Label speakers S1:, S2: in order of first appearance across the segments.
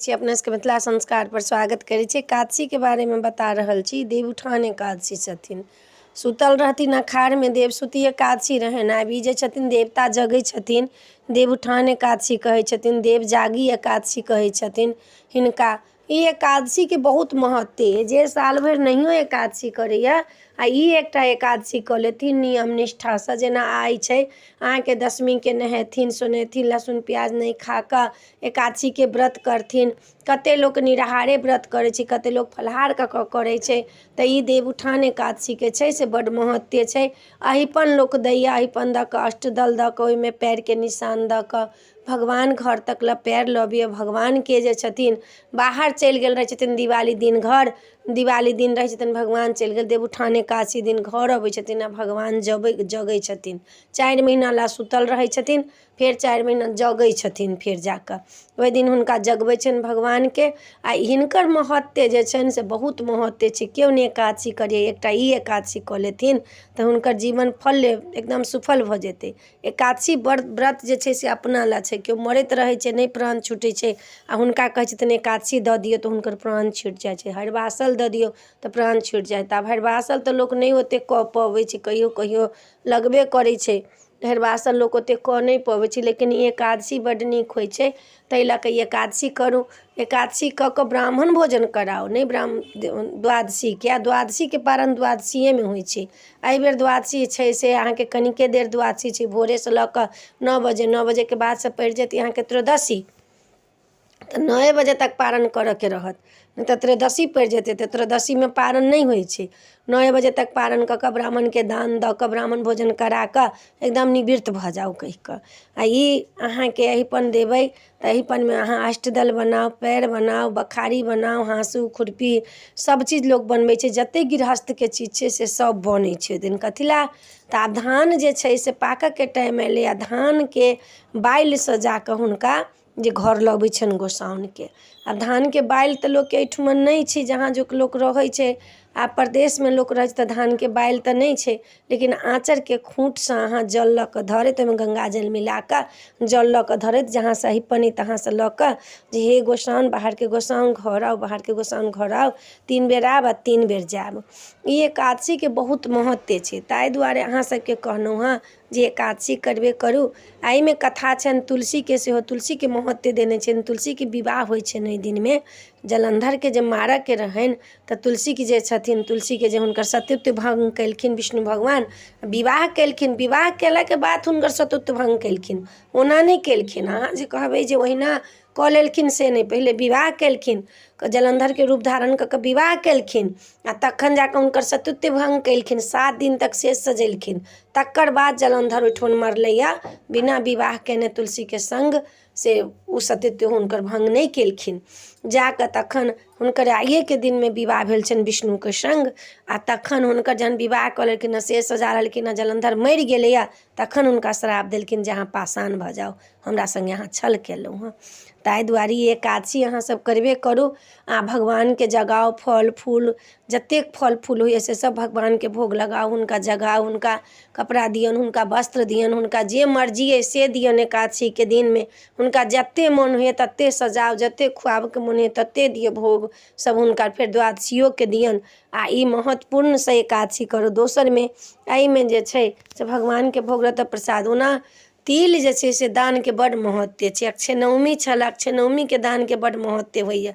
S1: छी अपना सबके मिथिला संस्कार पर स्वागत करै छी। एकादशीके बारेमे बता रहल छी। देवउठान एकादशी छथिन, सुतल रहथिन अखाड़मे, देवसुती एकादशी रहनि। आब ई जे छथिन देवता जगै छथिन, देवउठान एकादशी कहै छथिन, देव जागी एकादशी कहै छथिन हिनका। ई एकादशीके बहुत महत्व अइ। जे साल भरि नहियो एकादशी करैए आ ई एकटा एकादशी कऽ लेथिन नियम निष्ठासँ, जेना आइ छै अहाँके दशमीके नहेथिन सोनेथिन, लहसुन प्याज नहि खा कऽ एकादशीके व्रत करथिन। कतेक लोक निराहारे व्रत करै छै, कतेक लोक फलाहार कऽ कऽ करै छै। तऽ ई देवउठान एकादशीके छै से बड्ड महत्व छै। अहिपन लोक दैए, अहिपन दऽ कऽ अष्टदल दऽ कऽ ओहिमे पयरके निशान दऽ कऽ भगवान घर तक लए पयर लबियौ। भगवानके जे छथिन बाहर चलि गेल रहै छथिन दिवाली दिन घर, दिवाली दिन रहै छथिन भगवान चलि गेल, देवउठान एकादशी दिन घर अबै छथिन आ भगवान जबै जगै छथिन। 4 महीना लए सुतल रहै छथिन, फेर 4 महीना जगै छथिन, फेर जा कऽ ओहि दिन हुनका जगबै छनि भगवानके। आ हिनकर महत्व जे छनि से बहुत महत्व छै। केओ नहि एकादशी करैए, एकटा ई एकादशी कऽ लेथिन तऽ हुनकर जीवन फल एकदम सुफल भऽ जेतै। एकादशी व्रत जे छै से अपना लए छै। केओ मरैत रहै छै, नहि प्राण छूटै छै आ हुनका कहै छथिन एकादशी दऽ दियौ तऽ हुनकर प्राण छूटि जाइ छै। हरिवासल दऽ दियौ तऽ प्राण छूटि जायत। आब हरिवासल तऽ लोक नहि ओतेक कऽ पबै छै, कहियो कहियो लगबे करै छै, हरिवासल लोक ओतेक कऽ नहि पबै छै, लेकिन ई एकादशी बड्ड नीक होइ छै। ताहि लऽ कऽ ई एकादशी करू। एकादशी कऽ कऽ ब्राह्मण भोजन कराउ, नहि ब्राह्मण द्वादशीके, आ द्वादशीके पारण द्वादशीएमे होइ छै। एहिबेर द्वादशी छै से अहाँके कनिके देर द्वादशी छै, भोरेसँ लऽ कऽ 9 बजे, 9 बजेके बादसँ पड़ि जेतै अहाँके त्रयोदशी, तऽ 9 बजे तक पारण करऽके रहत, नहि तऽ त्रयोदशी पड़ि जेतै। तऽ त्रयोदशीमे पारण नहि होइ छै। 9 बजे तक पारण कऽ कऽ ब्राह्मणके दान दऽ कऽ ब्राह्मण भोजन करा कऽ एकदम निवृत्त भऽ जाउ कहि कऽ। आ ई अहाँके अहिपन देबै तऽ अहिपनमे अहाँ अष्टदल बनाउ, पएर बनाउ, बखारी बनाउ, हाँसू खुरपी सभचीज लोक बनबै छै। जतेक गृहस्थके चीज छै से सभ बनै छै ओहि दिन। कथी लए तऽ आब धान जे छै से पाकऽके टाइम अयलै आ धानके बाइलसँ जा कऽ हुनका जे घर लबै छनि गोसाउनिके। आब धानके बाइल तऽ लोकके एहिठुमन नहि छै, जहाँ जो लोक रहै छै, आब परदेशमे लोक रहै छै तऽ धानके बाइल तऽ नहि छै, लेकिन आँचरके खूँटसँ अहाँ जल लऽ कऽ धरैत ओहिमे गङ्गाजल मिला कऽ जल लऽ कऽ धरैत जहाँसँ अहिपन अइ तहाँसँ लऽ कऽ जे हे गोसाउनि, बाहरके गोसाउनि घर आउ, बाहरके गोसाउनि घर आउ, 3 बेर आयब आ 3 बेर जायब। ई एकादशीके बहुत महत्व छै, ताहि दुआरे अहाँ सबके कहलहुँ हँ जे एकादशी करबे करू। आ एहिमे कथा छनि तुलसीके सेहो, तुलसीके महत्व देने छनि। तुलसीके विवाह होइ छनि ओहि दिनमे, जलन्धरके जे मारऽके रहनि तऽ तुलसीके जे छथिन, तुलसीके जे हुनकर सतीत्व भङ्ग केलखिन विष्णु भगवान, विवाह केलखिन, विवाह केलाके बाद हुनकर सतीत्व भङ्ग केलखिन, ओना नहि केलखिन। अहाँ जे कहबै जे ओहिना कऽ लेलखिन से नहि, पहिले विवाह केलखिन, जलन्धरके रूप धारण कऽ कऽ विवाह केलखिन आ तखन जा कऽ हुनकर सतीत्व भङ्ग केलखिन। 7 दिन तक सेज सजेलखिन, तकर बाद जलन्धर ओहिठाम मरलैए बिना विवाह केने तुलसीके सङ्ग, से ओ सतीत्व हुनकर भङ्ग नहि केलखिन जा कऽ। तखन हुनकर आइएके दिनमे विवाह भेल छनि विष्णुके सङ्ग। आ तखन हुनकर जहन विवाह कऽ लेलखिन हँ, सेज सजा लेलखिन हँ, जलन्धर मरि गेलैए, तखन हुनका श्राप देलखिन जे अहाँ पाषाण भऽ जाउ, हमरा सङ्गे अहाँ छल केलहुँ हँ। ताहि दुआरे ई एकादशी अहाँ सब करबे करू आ भगवानके जगाउ, फल फूल जतेक फल फूल होइए से सब भगवानके भोग लगाउ, हुनका जगाउ, हुनका कपड़ा दियौन, हुनका वस्त्र दियौन, हुनका जे मर्जी अइ से दियौन। एकादशीके दिनमे हुनका जते मोन होइए तते सजाउ, जते खुआबऽके मोन होइए तते दियौ भोग सब हुनका। फेर द्वादशियोके दियौन। आ ई महत्वपूर्णसँ एकादशी करू। दोसरमे एहिमे जे छै से भगवानके भोग रहत प्रसाद। ओना तिल जे छै से दानके बड्ड महत्व छै। अक्षय नवमी छल, अक्षय नवमीके दानके बड्ड महत्व होइए,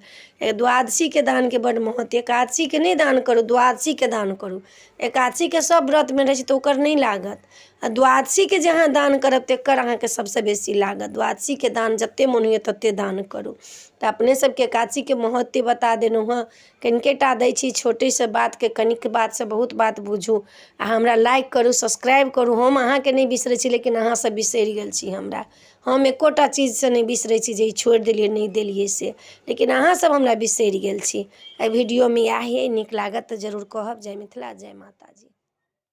S1: द्वादशीके दानके बड्ड महत्व। एकादशीके नहि दान करू, द्वादशीके दान करू। एकादशीके सभ व्रतमे रहै छै तऽ ओकर नहि लागत, आ द्वादशीके जे अहाँ दान करब तकर अहाँके सभसँ बेसी लागत। द्वादशीके दान जतेक मोन होइए ततेक दान करू। तऽ अपने सभके एकादशीके महत्व बता देलहुँ हँ। कनिके टा दै छी छोटेसँ बातके, कनिक बातसँ बहुत बात बुझू आ हमरा लाइक करू, सब्सक्राइब करू। हम अहाँके नहि बिसरै छी, लेकिन अहाँसभ बिसरि गेल छी हमरा। हम एकोटा चीजसँ नहि बिसरै छी जे ई छोड़ि देलियै, नहि देलियै से, लेकिन अहाँसभ हमरा बिसरि गेल छी। एहि वीडियोमे इएह अइ, नीक लागत तऽ जरूर कहब। जय मिथिला, जय माताजी।